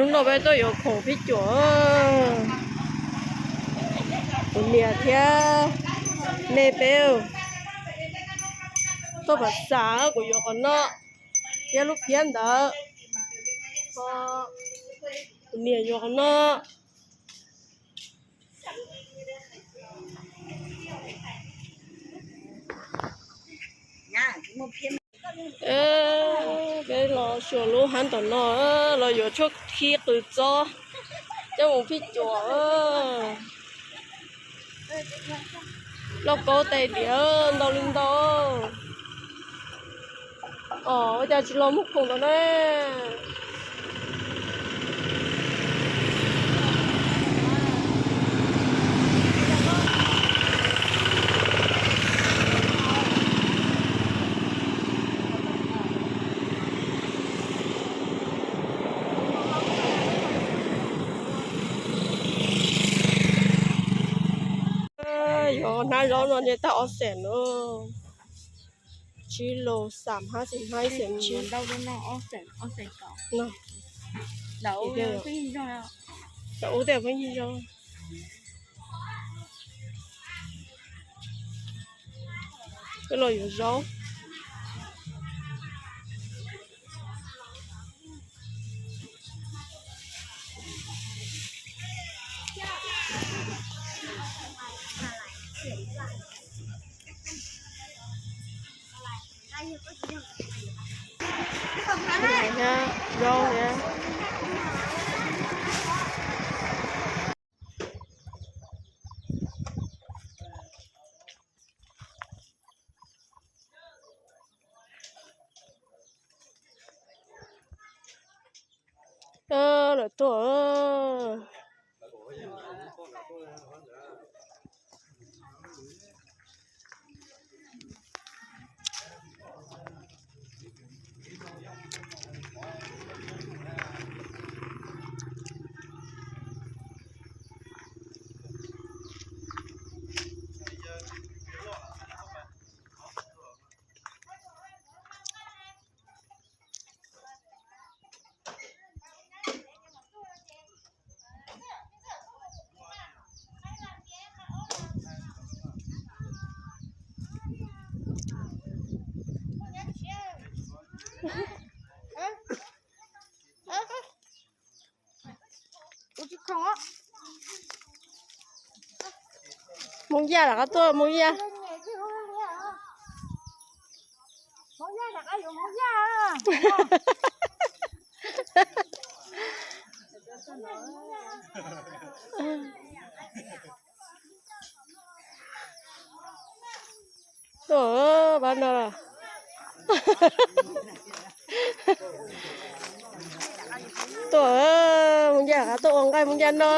Hnub no peb tuaj yuav khoom phij cuam, kuv niam thiab me peb tuaj pam xav kuv yuav qhov no thiab lub phiab ntawd, kuv niam yuav qhov no. Peb los xyuas lub hab tom no, los yuav tshuaj khi qws txob coj mus phij cuam. Lauj kaub tais diav ntau li ntau. Os, ua cas tsis los muag khoom ntawd na? Yog hnab zaub no nce tag ob xees na. Tsib los xam hab xees hab ib xees tsib. Tam ub tej pheej yig zoo. Peb los yuav zaub. Zaub thiab. Lawv tuaj. Hmoob Yaj rov qab tuaj, Hmoob Yaj. Tuaj pab no los. Tuaj, Hmoob Yaj rov qab tuaj ua nqaij Hmoob Yaj no.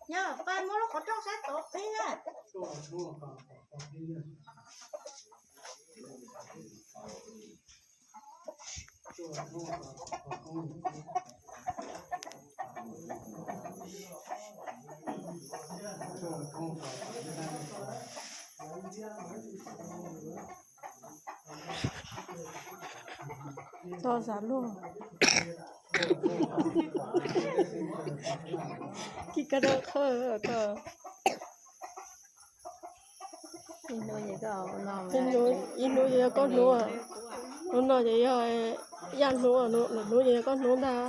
Nyob pab muab lub qhov rooj sab tod qhib na. Tog xav luag. Kis kab dab qhawj tog. Ib hnub ces yog koj hnub, hnub no ces yog Yaj hnub, lwm hnub ces yog koj hnub ntag.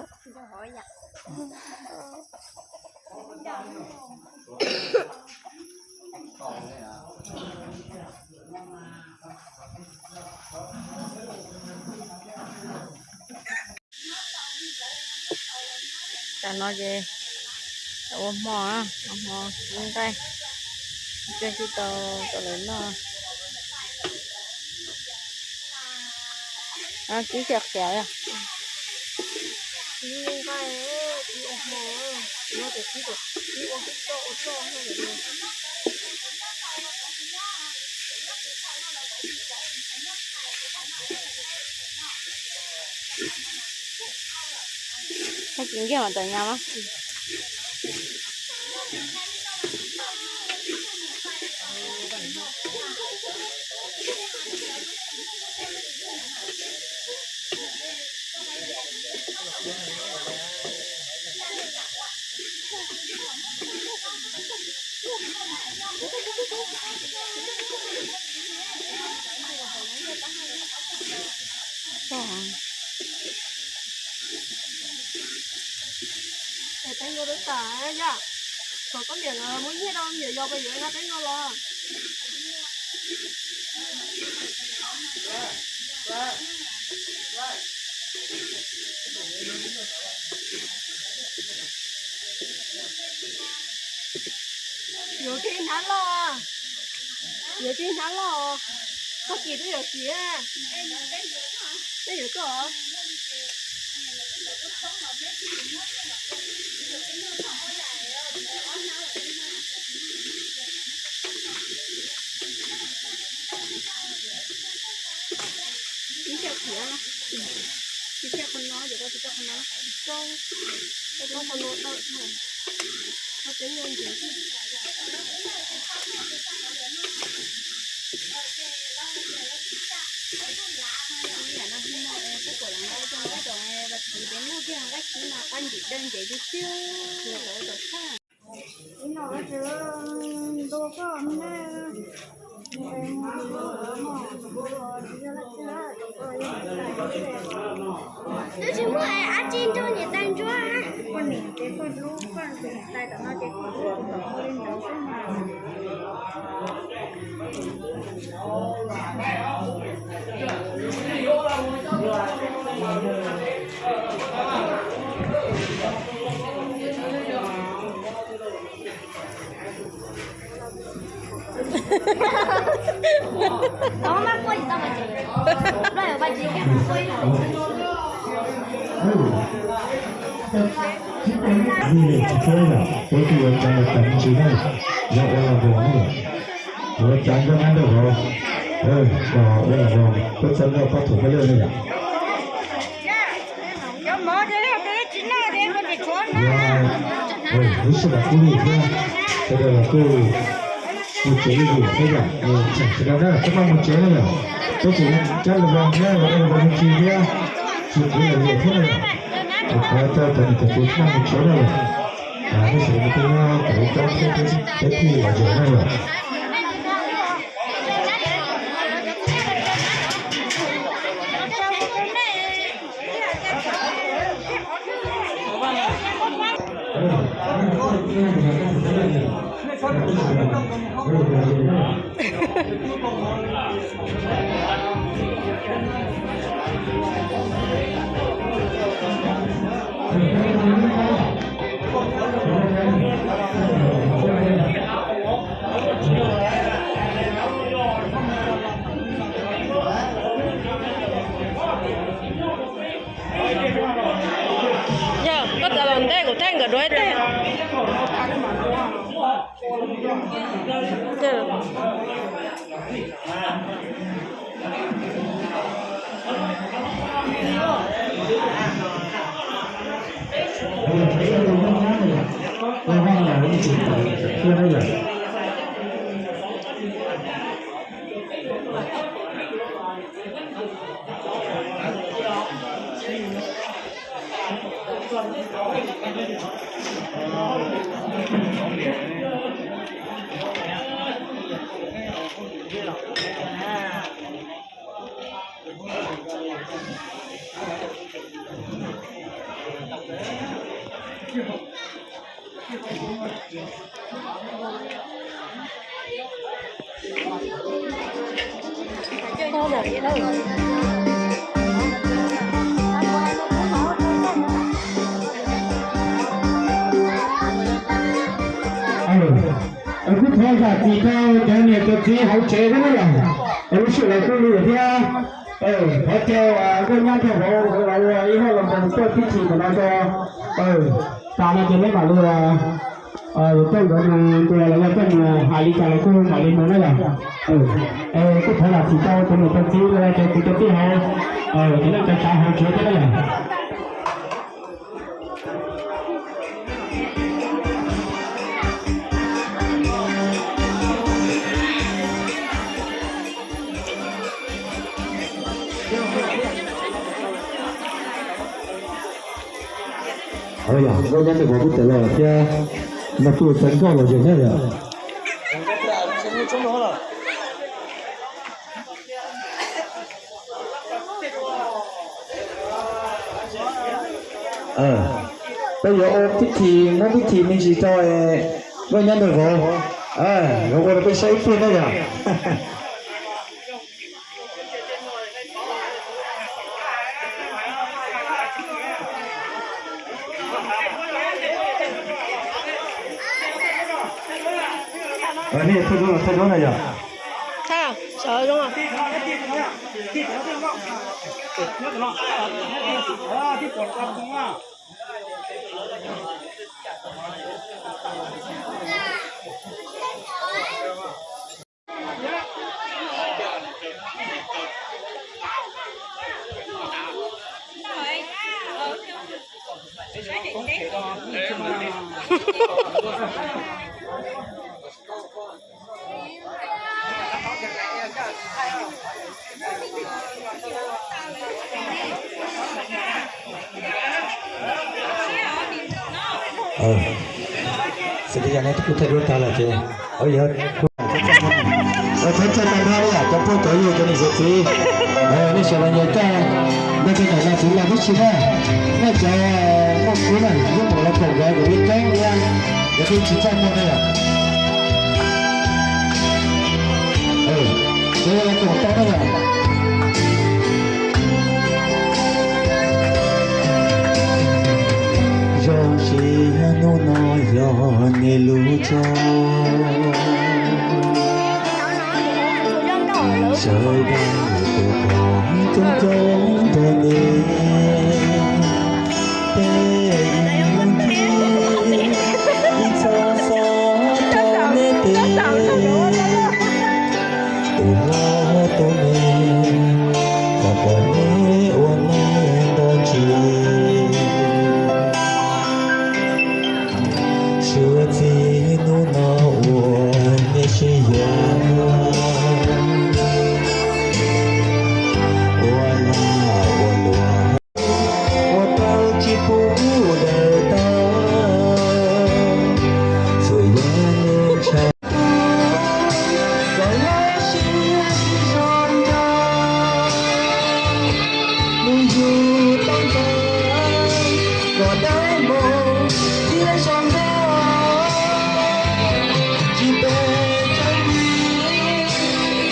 Tam no ces ua hmo, ua hmo sib nqaij, tseem tsis tau rau lawv noj. Kib xyaw qhiav. Koj tsis nkiag mas tawm nyas mas. Es teeb nkaus rau tas yom. Thaum koj niam muab nyiaj rau niam yos pas yuav nqa teeb no los. Yuav kiag hnab loj, yuav kiag hnab loj, tag kis twb yuav siv. Peb yuav tuaj. Ib cov khiav, tsis coj qhov no, cov ko tsis coj qhov no, coj qhov no tau, qhov peb nyob ntawd. Peb no ces ntu koj ne. Twb tsis muaj es ab tsi nrog niam tais ntsuab. Koj niam ces koj hlub koj tus niam tais tom no ces koj hlub tus tom koj li ntawd xwb mas. Ua cas nyob nab ntawm vauv, ua cas nyob nab ntawm vauv, peb txawm noj pab thaum peb lej ne yom. Lub sij hawm kub li thiab, sawv daws los kuj mus tsev li lawm thiab yom, tseem sawv daws na peb maj mus tsev na yom, peb tseem cab los vog thiab los vog me ntsis thiab, tsis kuv lawm thiab na yom. Kuv qhov coj cov niam cov txiv maj mus tsev na yom. Nej sawv daws peb nyob kom lub cab thiab peb thiaj los yos na yom. Yog koj txawm los ntej kuv thaij nkawd dua ib teg. Kuj thov zam txim rau cov niam cov txiv hauv tsev thiab na yom. Lub sij hawm no kuj lwj thiab. Thov caw nkauj nyab nraug vauv los ua ib hauj lwm npog tuaj pib chim ntawm no rau tas no ces neb mam li tuaj nkawd mus ntua los yog tuaj mus hais li cas los kuj mam li mus na yom. Kuj thov zam txim rau cov niam cov txiv los cov kwv cov tij hauv, cov neej tsa tsav hauv tsev thiab na yom. Yog nkauj nyab nraug vauv kuj tawm los thiab, no kuj xeev nkauj los yog nyob yom. Peb yuav ua pib thim, muab pib thim me ntsis rau nkauj nyab nraug vauv, yuav ua rau peb saib ib pliag na yom. Thaj zoo na yom. Xws li yog nej kuj thaij duab tag lawm ces yog txhob txhawj tag nrho li yom cov phooj cov ywg cov niam cov txiv, nej sawv daws nyob coj nrog peb niam laus txiv laus tib si na. Nej cov muaj kub na yeej mus los koom nkawd kuv ib ceeb thiab, yog twb tsis txawj muaj na yom. Ces los koom tau na yom. Zoo siab hnub no yog nej lub tsaug, sawv daws tuaj pom coob coob nrog nej, peb ib hnub ib txhis xob rau nej tes. Tus hlob tus me, kom pom nej ua neej nto ntsis. Suav txij hnub no ua nej sib yaum, ua lag ua luam, ua tau tsis pub daws tau, txawm yog nej ntshaw kom lub siab tsis zoo nraug, mus yug tau ntawd kom dawb mos thiab zoo nkauj, tsis pes tsawg vim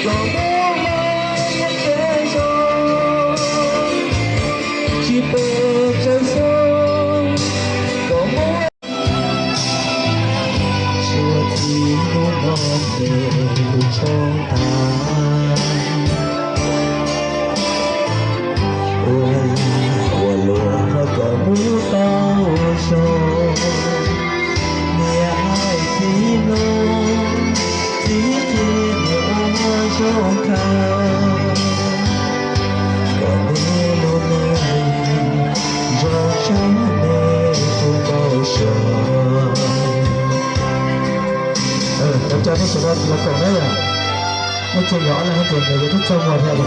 kom muaj mob muaj nkeeg zoo, tsis pes tsawg xyoo kom muaj. Suav txij hnub no tes kuv tshooj tag, ua lag ua luam kom hnub tau zoo, niam hais txiv mloog, txiv qhia niam ua zoo khaws, kom nej lub neej zoo tshaj nej tus npau suav. Cov cov nej sawv daws los koom na yom, nej tseem nyuam ob leeg ces nws yuav twb txog muag thiab.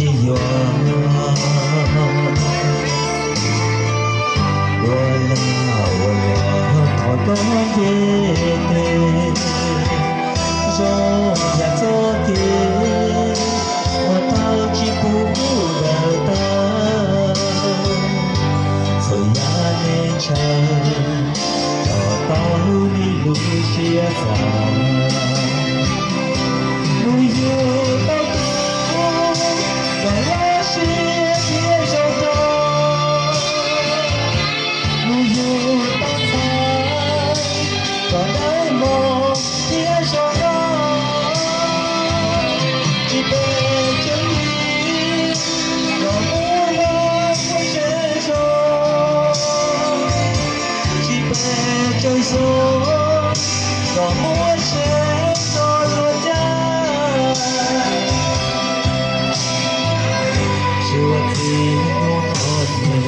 Tsis yuav ua lag ua luam thov koj ntiag tes, zoo yam txoj kev uas tau tsis pub kuv daws tawm, txhua yam nej ntshaw, tso tau nej lub siab xav. Hnub yug tau koj kom loj siab thiab zoo nkauj, hnub yug tau ntxhais kom dawb mos thiab zoo nkauj, tsis pes tsawg hli kom muaj lub ntsej zoo, tsis pes tsawg xyoo kom muaj tsev txoj hlua ncaj, tsuas txij hnub no tes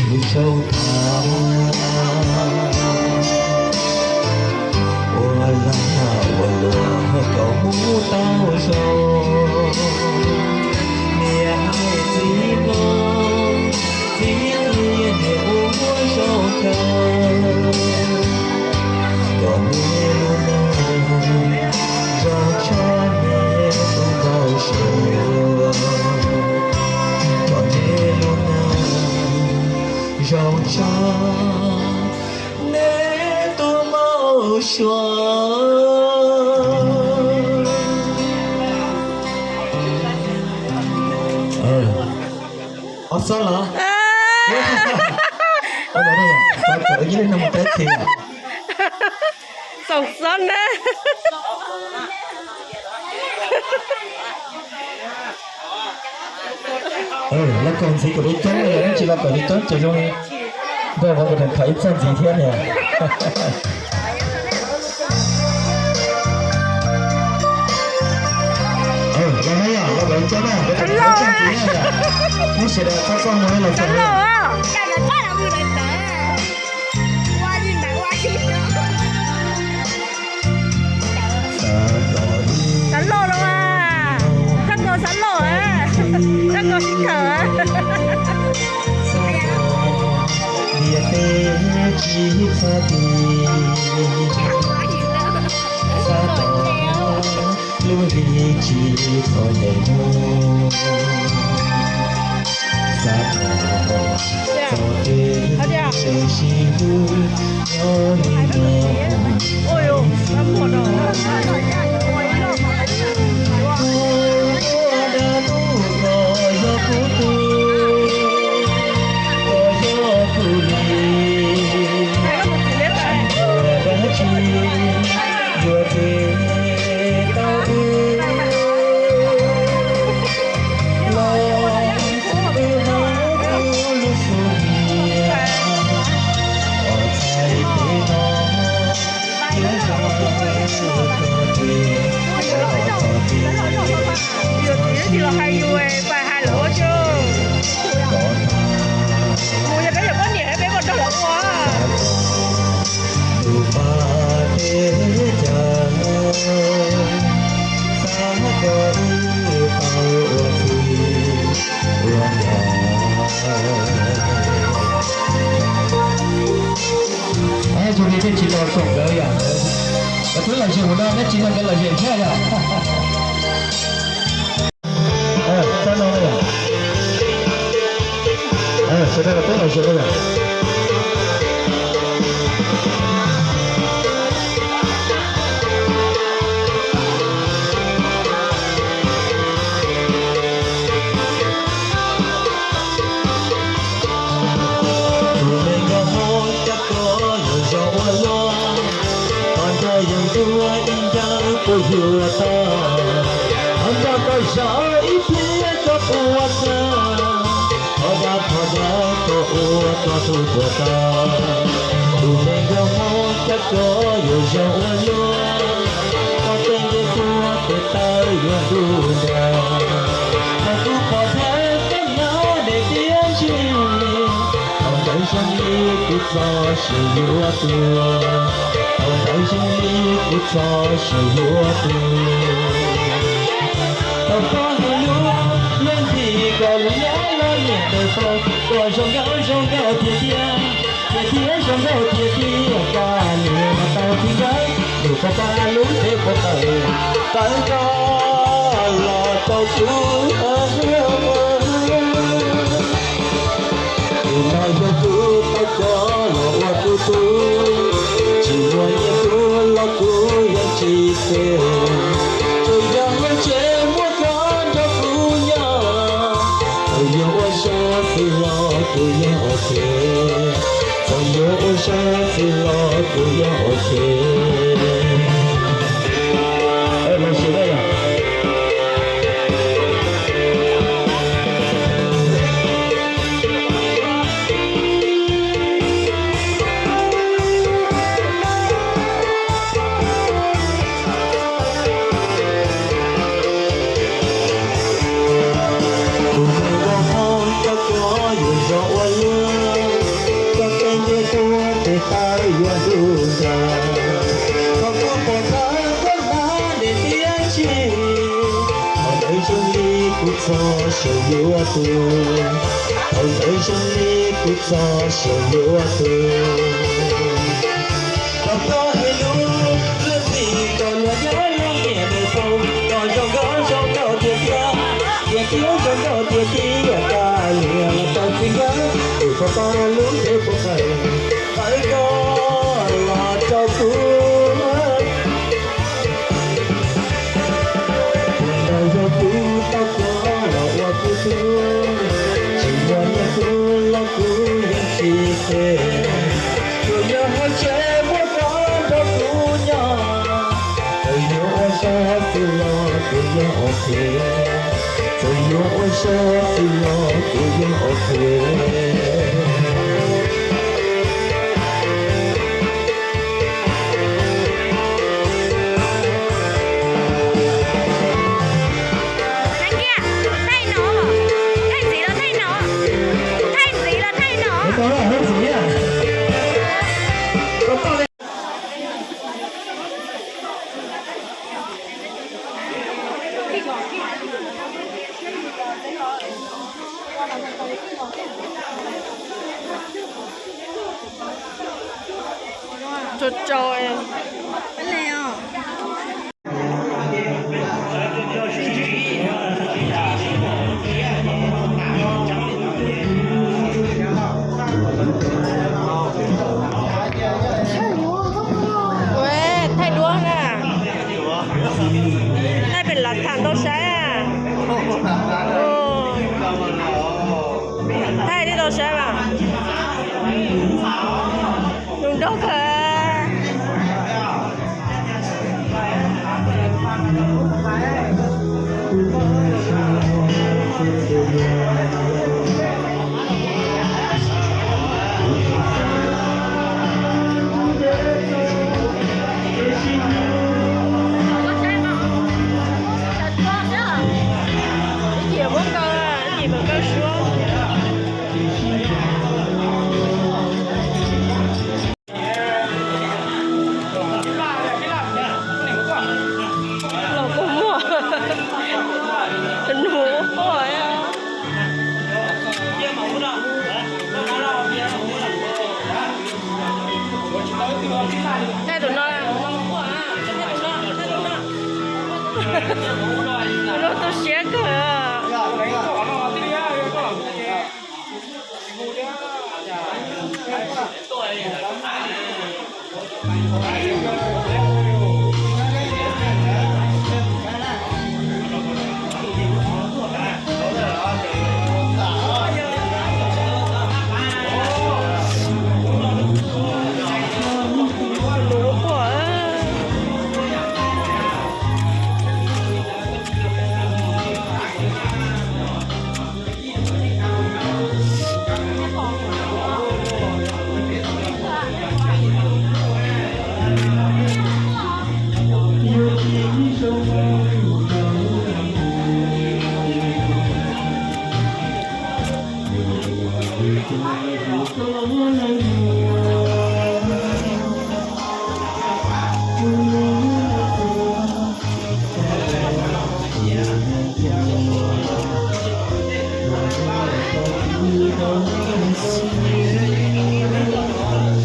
lub xyoo tag, ua lag ua luam kom mus tau zoo, niam hais txiv mloog, txiv qhia niam ua muab zoo kawg, kom nej lub neej zoo tshaj niam tus npau suav, kom nej lub neej zoo tshaj nej tus npau suav. Ob xob los? Xob kawm ib leeg no mus tab txi. Xob xob na. Los kawm ntxiv kom li coob, yog nej tsis los kawm li coob ces zoo li nkauj vauv kuv rov khav ib txoj ntxiv thiab niam. Los na yom, los kawm li coob na, kawm ib txoj ntxiv na yom. Nej sawv daws txhob txoj mus los kawm. Xav loj los as, xav kos xav loj, xav kos sib khawm. Xav kos ntiaj teb tsis txhob dim, xav kos lub hli tsis txhob ntev mus, xav kos txoj kev sib hlub nyob li no. Ua dab tub kos yog kuv tug, kos yog kuv li, tsis muaj dab tsi yuav tseg tau wb los, wb hlub kuv lub xub ntiag, os txhais tes no thiab zov txoj kev, zov txoj kev. Yus txiv twb tsis los hais yus, pais hais lawm ua tsaug. Mus yog peb yog poj niam peb puas nrog lawv ua. Tus pab teb chaws xav kom wb tau ua txij ua nkawm. Zoo li nej tsis los koom nkawd yom, nkawd twb lom zem mus no, nej tsis nrog nkawd lom zem thiab yom. Txhob no na yom, sawv daws los peb lom zem na yom. Tus me nkauj Hmoob coj koj yuav zoo ua luaj, qhov nrog yawg ntuag ib ncag puas yuav tau, qhov nrog koj zov ib pliag koj puas tau, qhov dab qhov dab koj ua koj tug puas tau. Tus me nkauj Hmoob coj koj yuav zoo ua luaj, koj tej ntsej muag tes taw yuav ntuj nrag, koj tub pov thawj koj nyob deb tiab ntsis, qhov ntawd zoo li kuv txoj sia yuav tuag, qhov ntawd zoo li kuv txoj sia yuav tuag. Tau pom hais lub luag nthi Cov lus nyob los niam ntawm tau, kom zoo nkauj zoo nkauj tiag tiag, tiag tiag zoo nkauj tiag tiag, koj niam los tau txiv nkawd, lus pab pab lub teb puag tawm, tawm koj los rau kuv. Tus no yog kuv tau koj los ua kuv tub, tsis muaj nyiaj kuv los kuv yeej tsis qhia, tsuas yog hauv tsev muaj koj nrog kuv nyob. Txawm yuav ua sab xwb los kuv yeej ua ke, txawm yuav ua sab xwb los kuv yeej ua ke. Los sis yog tus neeg uas hmoob coj koj yuav zov ua luaj, koj tej ntiag tub tes taw yuav ntuj nrag, koj koj pom thawj koj hnab ntes tiab tsi, thaum ntawd zoo li kuv txog sawv yuav tuag, thaum ntawd zoo li kuv txog sawv yuav tuag. Koj koj hais lus luag txim kom luag nyob luag nyiam mus tau, koj zoo nkauj zoo nkauj tiag tiag, tiag tiag zoo nkauj tiag tiag, koj niam los tau txiv nkawd, tus pab pab lub teb puag tawm, tawm koj los rau kuv. Tus no yog kuv tau koj los ua kuv tub, tsis muaj nyiaj kuv los kuv yeej tsis qhia, tsuas yog hauv tsev muaj koj nrog kuv nyob. Txawm yuav ua sab xwb los kuv yeej ua ke, txawm yuav ua sab xwb los kuv yeej ua ke. Thaij kiag, thaij no, thaij ntxiv los thaij no, thaij ntxiv los thaij no. Tsau tsau. Ua, thaij duab na. Thaij pem lav tham ntau saib. Thaij tib tau saib mas. Nus nraug kawg. Los kua muag, nus quaj. Thaij tus no, tus no tu siab kawg. Lawv twb nqa ib hnab tas.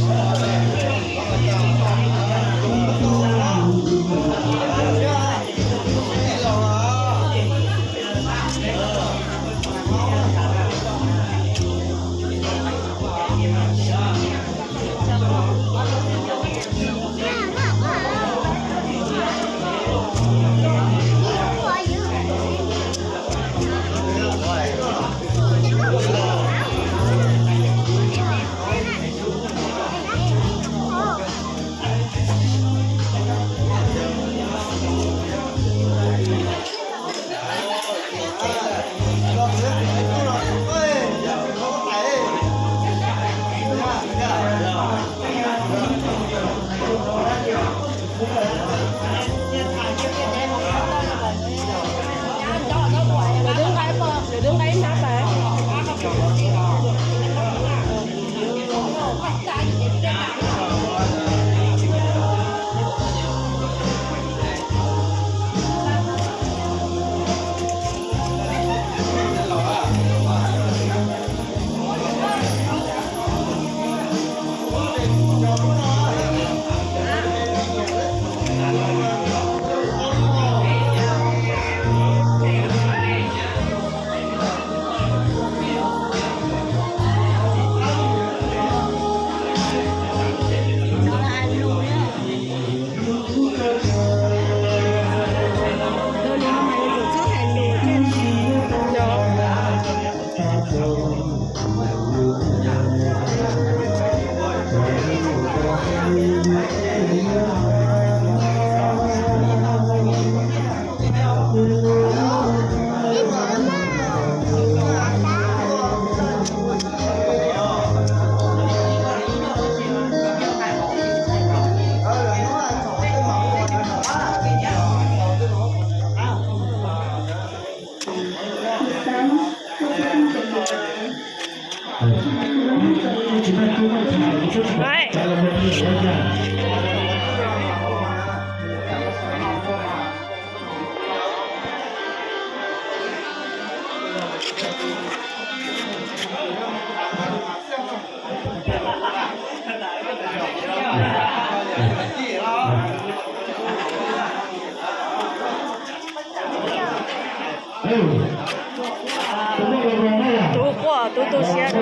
Tub quaj tub tu siab no.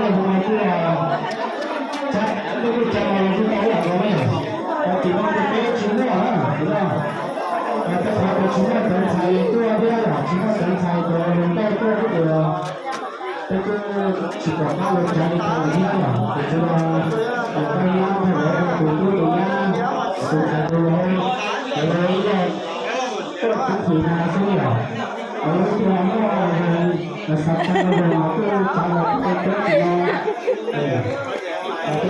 Peb kuj tsis pom qab ua cas li cas thiab yom, tiam sis mas kom peb nyab nrog lawv tus tub tus nyab tus ntxhais tus laus, lawv ib leeg tuaj txhua tus na xwb yom. Lawv tus muaj xav tau los kuj txav los kuj tau teb no. Peb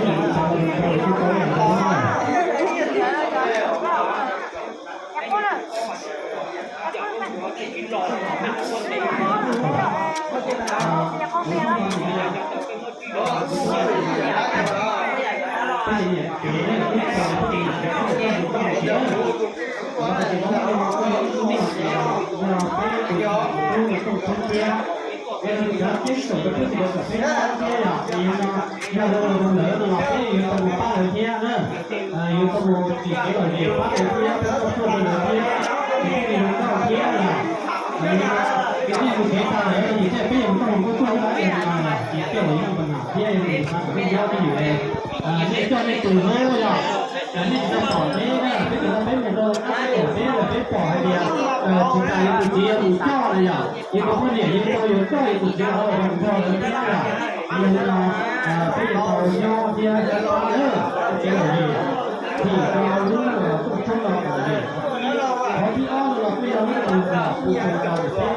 txav los tau kuj tau yam ntau na. Yog lawv los peb yuav tau mus pab lawv thiab na, yuav tau mus tim kev lom zem pab lawv thiab, pab tuaj rau lawv thiab, es thiaj li zoo nkauj thiab na. Yog nej mus kev tag lawm no ces peb yuav mus noj hmo nkauj tuaj na, ces thiaj li zoo nkauj na thiab, yog nej xav kom nej nyob twj ywm, nej coj nej tus hlub yog nej tsis tau pom peb na, peb tus no peb mus rau qab teb tom peb los peb pom hais tias tsis tas yus tus txiv yuav mus coj na yom, yus tus poj niam yuav tau yuav coj yus tus txiv los mus nrog lawv thiab yom. Yog li no peb yuav tau nyob thiab pab lawv, peb tsev lom zem, thim rau lub tuaj tshoob no kom lom zem. Qhov thib ob no los kuj yog lub tus uas kuv tau tau peb